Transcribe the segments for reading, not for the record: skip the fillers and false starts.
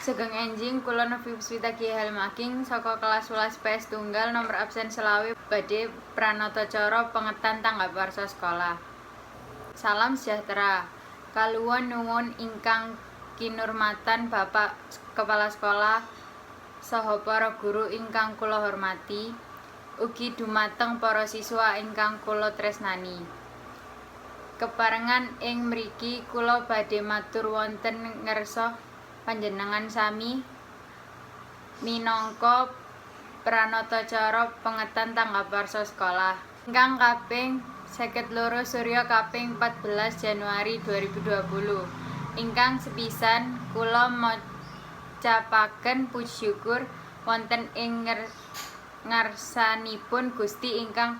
Sugeng enjing, kula Novi Puspita Ki Helmaking saka kelas 11 PS tunggal nomor absen 25 badhe pranatacara pengetan tanggap warsa sekolah. Salam sejahtera. Kaluwun nuwun ingkang kinurmatan Bapak Kepala Sekolah saha para guru ingkang kula hormati, ugi dumateng para siswa ingkang kula tresnani. Keparengan ing mriki kula badhe matur wonten ngarsa panjenengan sami minangka pranatacara pengetan tanggap warsa sekolah ingkang kaping 52 surya kaping 14 Januari 2020. Ingkang sepisan kula mocapaken puji syukur wonten ing ngarsanipun Gusti ingkang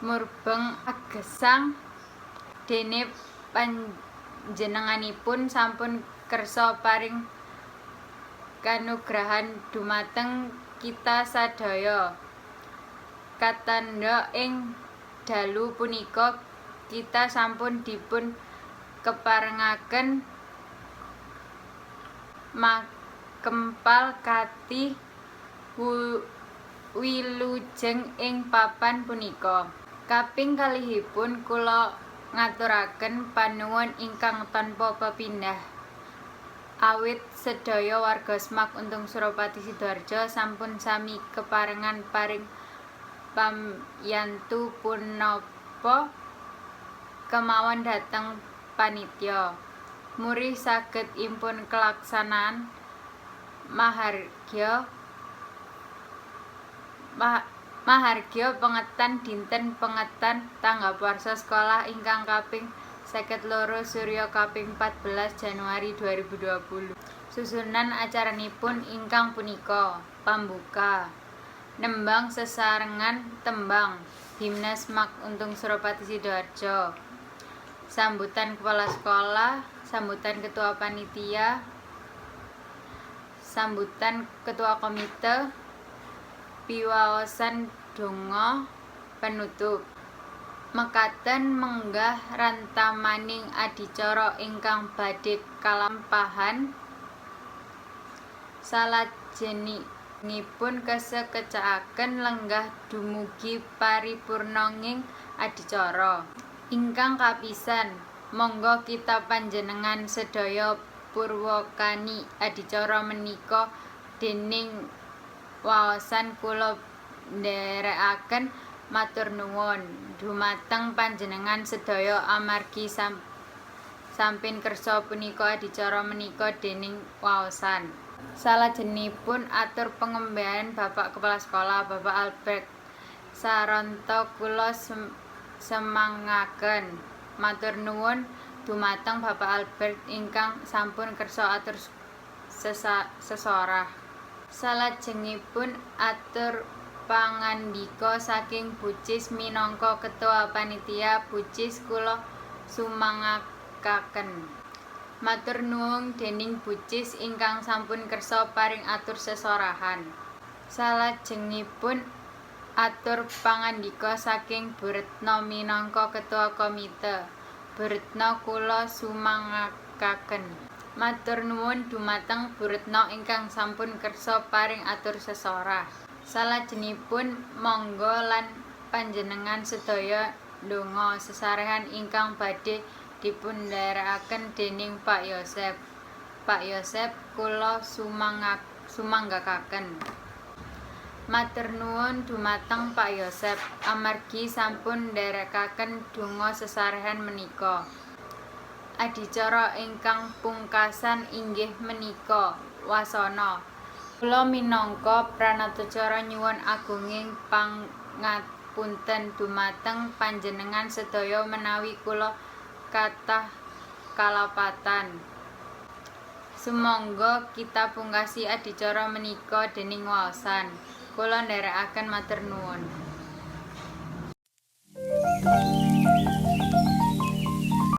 murbeng agesang, dene panjenenganipun sampun kersa paring kanugrahan dumateng kita sadaya. Katandha ing dalu punika kita sampun dipun keparengaken makempal kanthi wilujeng ing papan punika. Kaping kalihipun kula ngaturaken panuwun ingkang tanpa pepindhah awit sedaya warga SMAK Untung Suropati Sidoarjo sampun sami keparengan paring pamyantu punapa kemawon dhateng panitia murih saged impun kalaksanan mahargya pengetan dinten pengetan tanggap warsa sekolah ingkang kaping 52 surya kaping 14 Januari 2020. Susunan acaranipun ingkang punika: pambuka, nembang sesarengan tembang himne SMAK Untung Suropati Sidoarjo, sambutan kepala sekolah, sambutan ketua panitia, sambutan ketua komite, piwaosan donga penutup. Mekaten menggah rantamaning adicara ingkang badhe kalampahan. Salajengipun kasekecakaken lenggah dumugi paripurnaning adicara. Ingkang kapisan, mangga kita panjenengan sedaya purwakani adicara menika dening waosan. Kula nderekaken matur nuwun dumateng panjenengan sedaya amargi sampun kersa punika adicara menika dening waosan. Salajengipun atur pangembehan Bapak Kepala Sekolah, Bapak Albert Saronto, kula sumanggakaken. Matur nuwun dumateng Bapak Albert ingkang sampun kersa atur sesorah. Salajengipun atur pangandika saking Bu Cis minangka ketua panitia. Bu Cis, kula sumanggakaken. Matur nuwun dening Bu Cis ingkang sampun kersa paring atur sesorahan. Salajengipun atur pangandika saking Bu Retno minangka ketua komite. Bu Retno, kula sumanggakaken. Matur nuwun dumateng Bu Retno ingkang sampun kersa paring atur sesorah. Salajengipun mangga lan panjenengan sedaya ndonga sesarehan ingkang badhe dipundherekaken dening Pak Yosep. Pak Yosep, kula sumanggakaken. Matur nuwun dumateng Pak Yosep amargi sampun ndherekaken donga sesarehan menika. Adicara ingkang pungkasan inggih menika wasana. Kula minangka pranatacara nyuwun agunging pangapunten dumateng panjenengan sedaya menawi kula kathah kalepatan. Sumangga kita pungkasi adicara menika dening waosan. Kula nderekaken matur nuwun.